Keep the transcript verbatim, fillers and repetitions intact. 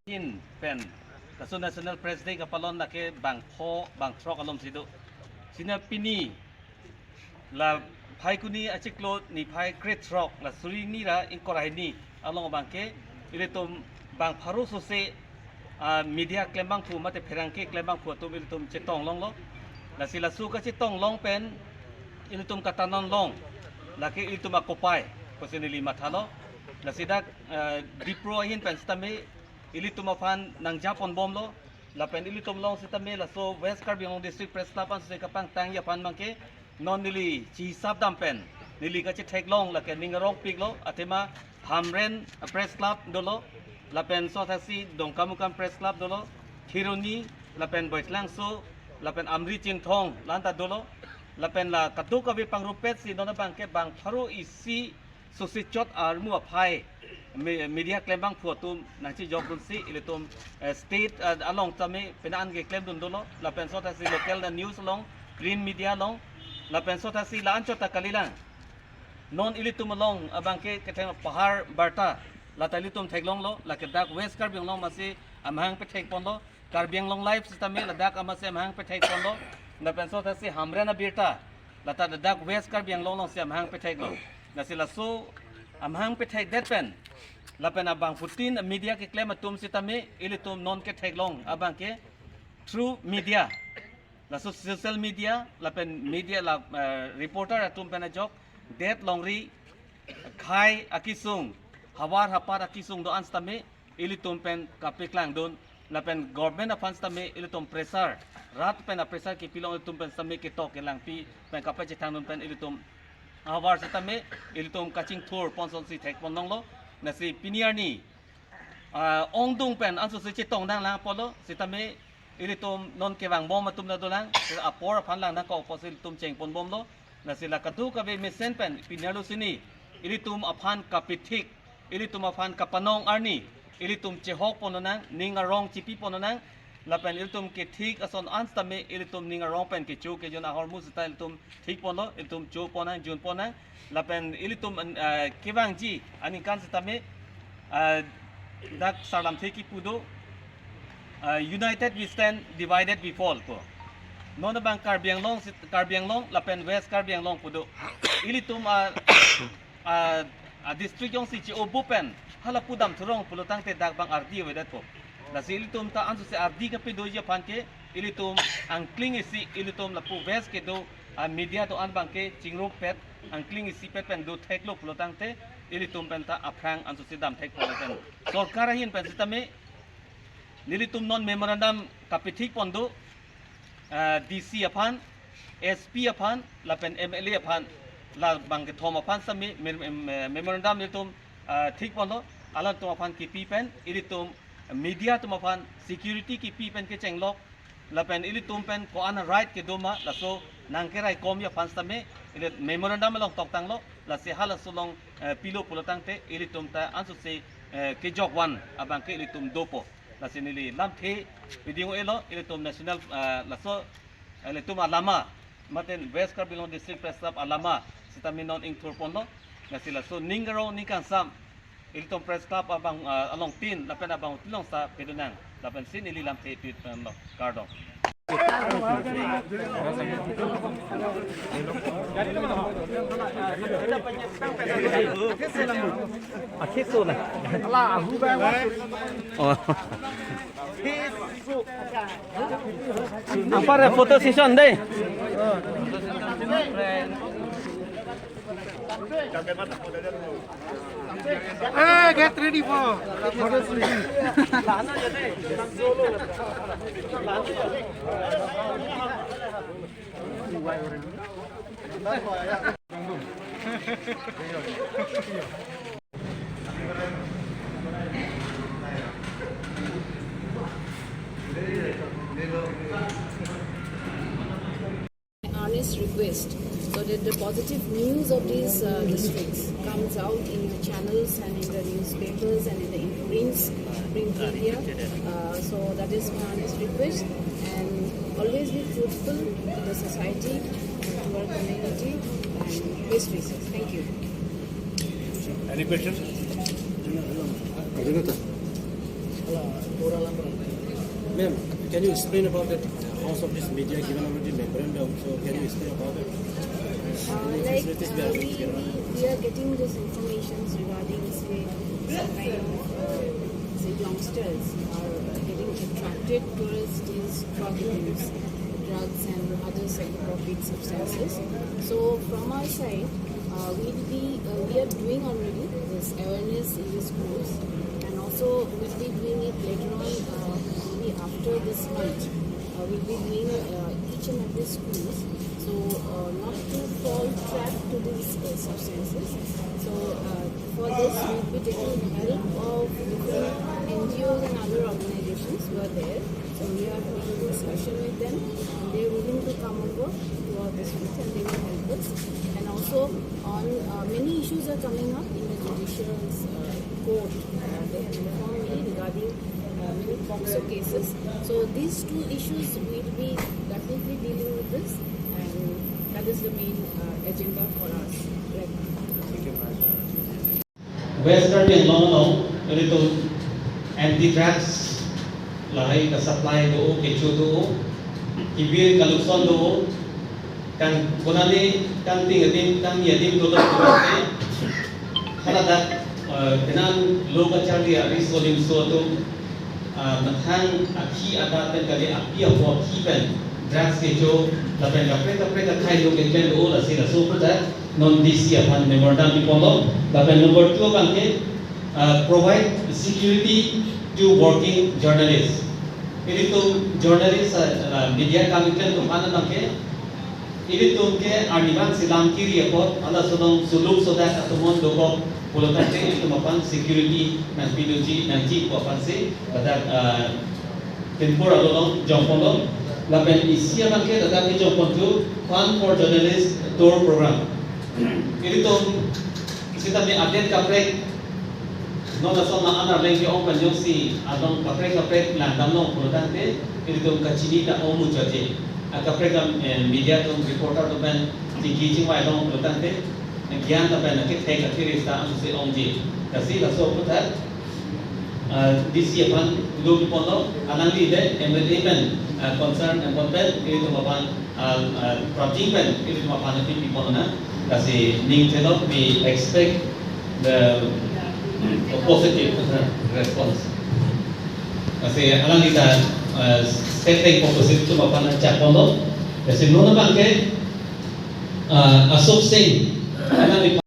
Tin pen kasu National Press Day kapalon lake bangpho bangthrok alom si do. Sina pini la Phaikuni achiklo niphai krethrok la suri ni ra ingkoi ra hini along abangke ilitum bang pharo sose, ah, media klembangphu mate pherangke klembangphu atum ilitum chetong longlo. Lasi laso kachetong long pen ilitum katanon long lake ilitum akopai pusi neli mathalo. Lasi dak, ah, Dipro ahin pen sitame ilitum aphan nangjaponbomlo. Lapen ilitum long sitame laso West Karbi Anglong District Press Club ansose kapangtangji aphan abangke non neli chihisap dam pen neli kachetheklong lake ning arongpiklo, athema Hamren Press Club dolo, lapen sothasi Dongkamukam Press Club dolo, Kheroni, lapen Boitlangso, lapen Amri Chinthong lanta dolo, lapen la kadokave pangrumpet si non abangke bang pharo isi sose chot armu aphai me-, media klembangphu atum nangchejok dunsi ilitum, eh, state, eh, along tame penang keklem dun dolo, lapen sothasi local na news along, print media along, lapen sothasi la-anchot ta kalilang. Non ilitum along abangke ketheng Pahar Barta lata ilitum theklonglo, lake dak West Karbi Anglong masi amahang pethekponlo, Karbi Anglong Live sitame ladak amatsi amahang pethekponlo, lapen sothasi Hamren Abirta lata ladak West Karbi Anglong alongsi amahang petheklo. Lasi laso amahang pethekdet pen lapen abangphutin media keklem atum sitame ilitum non ketheklong abangke through media, laso social media lapen media la, eh, reporter atum pen ajok det longri khei akesung, havar hapat akesung do-an sitame ilitum pen kapeklang dun, lapen government aphan sitame ilitum pressure, rat pen a-pressure kepilong ilitum pen sitame ketok kelangpi pen kapachethang dun pen ilitum ahavar sitame ilitum kachingthurpon asonsi thekpon longlo. Lasi pini arni, ah, ongdung pen ansose chetong nanglang apotlo sitame ilitum non kevangbom atum la dolang, apor aphan lang nangkok apotsi ilitum chengponbomlo. Lasi la kadokave mesen pen pini arlo sini ilitum aphan kapethik, ilitum aphan kapanong arni ilitum chehokpon lonang, ning arong chipipon lonang, lapen ilitum kethik ason an sitame ilitum ning arong pen kecho kejun ahormu sita ilitum thikponlo, ilitum choponnang, junponnang, lapen ilitum an, ah, kevangji aningkan sitame, ah, dak sarlamthe kipu do, ah, "United we stand, divided we fall" pu. Non abang Karbi Anglong sit-, Karbi Anglong lapen West Karbi Anglong pu do. Ilitum, ah, ah, ah, district jongsi che-obu pen hala pu damthurong pulo tangte dak abang ardi avedetpo. Lasi ilitum ta ansose ardi kapedoji aphan ke ilitum angkling isi ilitum lapu West kedo, ah, media do-an abangke chingrumpet, angkling isipet pen dotheklo pulo tangte ilitum pen ta aphrang ansose damthekpo lapen sorkar ahin pen sitame nelitum non memorandum kapethikpon do, ah, D C aphan, S P aphan, lapen M L A aphan, la bangkethom aphan sitame mem-, em, eh, memorandum nelitum, ah, thikponlo, alanglitum aphan kipi pen, ilitum media atum aphan security kipi pen kechenglok, lapen ilitum pen ko-an right kedo ma, laso nangkeraikomji aphan sitame, ili memorandum along toktanglo, lasi halaso along, eh, pilo pulo tangte, ilitum ta ansose, eh, kejokvan abangke ilitum dopo. Lasi neli lamthe piding elo, ilitum national, ah, laso, eh, ilitum alama, mate West Karbi Anglong District Press Club alama sitame non ingthurponlo. Lasi laso ning arong ning kangsam ilitum Press Club abang, ah, alongtin lapen abangtin alongsi pedonang lapen si neli lamthe pidunlo, kardom. Akhir so na. Oh. Apa re photo session dei? Eh, get ready for photo session. Earnest request so that the positive news of these, uh, districts comes out in the channels and in the newspapers and in the print, print media. Uh, so that is my earnest request, and always be truthful to the society, to our community, and waste resource. Thank you. Any questions? Ma'am, can you explain about that house of this media given already memorandum? So can you explain about it? Uh, like uh, we, we, we are getting these informations regarding, say, some kind of uh, say youngsters are getting attracted towards these drug use, drugs and other psychotropic substances. So from our side, uh, we will be uh, we are doing already this awareness in the schools, and also we'll be doing it later on, uh, maybe after this month. Uh, we'll be doing uh, each and every schools. So uh, not to fall trap to these uh, substances. So uh, for this, we'll be taking the help of different N G Os and other organizations who are there. So we are having a discussion with them, and they are willing to come over to our district, and they will help us. And also on uh, many issues are coming up in the judicial uh, court. Uh, they have informed me regarding uh, many POCSO cases. So these two issues we will be definitely dealing with this, and that is the main uh, agenda for us right now. West Karbi Anglong along ilitum anti drugs lahai ka supply do, kecho do, kibir kalukson do, kan konani kan ting adim kan ni adim do do. Hala dak eh, kenan lo kacharli ari solim so atum ah, mathang akhi adat pen kali api apo akhi pen drugs kecho lapen kaprek kaprek akhai lo keklem do lasi laso puta non D C aphan memorandum piponlo lapen number two abang ke uh, provide security to working journalists. Ilitum journalist uh, media kam keklem atum aphan abang ke ilitum ke arnivang silam kiri apot hala sonong suluk sodak atumon dokok pulo tangte ilitum aphan security nangpiduji nangji pu aphansi ladak uh, Timpur along jongponlo lapen isi abang ke ladak kejongpon thu Fund for Journalist Tour Program. Ilitum sitame adet kaprek non lason la anar lengke ong pen jongsi along kaprek kaprek langdamlo pulo tangte ilitum kachini ta ong muchotji. Akaprek am eh, media atum reporter atum pen chingki chingvai long pulo tangte gyan lapen akethek akhiris ta ansi ongji. Lasi laso aputhak ah, D C aphan do ponlo alangli le M L A pen ah, concern nangpon pen ilitum aphan ah, ah, prapjin pen ilitum aphan pi pipon na. Lasi ning thelo we expect the positive uh, response. Lasi alangli ta uh, step positive atum aphan chak ponlo. Lasi non abang ke uh, Ashok Singh alangli